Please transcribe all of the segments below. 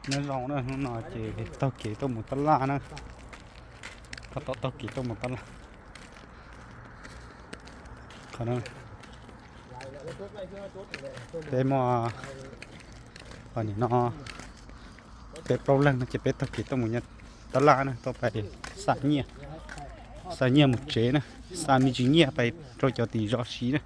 Nyob zoo na, hnub no ces taug kev tuaj mus tab laj na. Tab tom taug kev tuaj mus tab laj. Qhov no peb muaj, nim no peb plaub leeg no ces peb taug kev tuaj mus nyob tab laj na, tuaj pais xa nyiaj, xa nyiaj mus tsev na, xa me ntsis nyiaj pais rau cov tim zos siv na.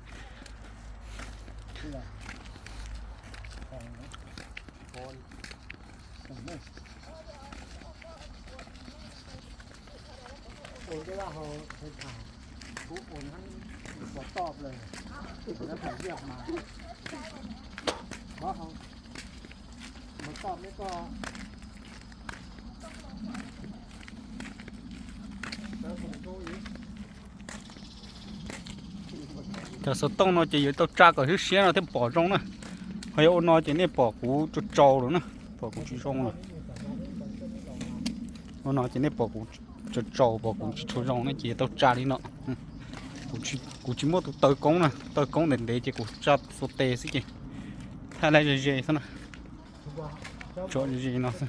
Cov xov tooj no ces yuav tau tsa kom siab siab no thiaj pom zoo na. Ho yog ua no ces nej pom kuv tsau tsau lawm na, pom kuv tsis zoo lawm. Ua no ces nej pom kuv tsau tsau, pom kuv tsis tshua zoo na ces yuav tau tsa li no. Kuv tsis muaj tus taw koob na, tus taw koob ntev ntev ces kuv tsa xuas tes xwb ces thaij laib ze ze xwb na. Tso ze ze no xwb.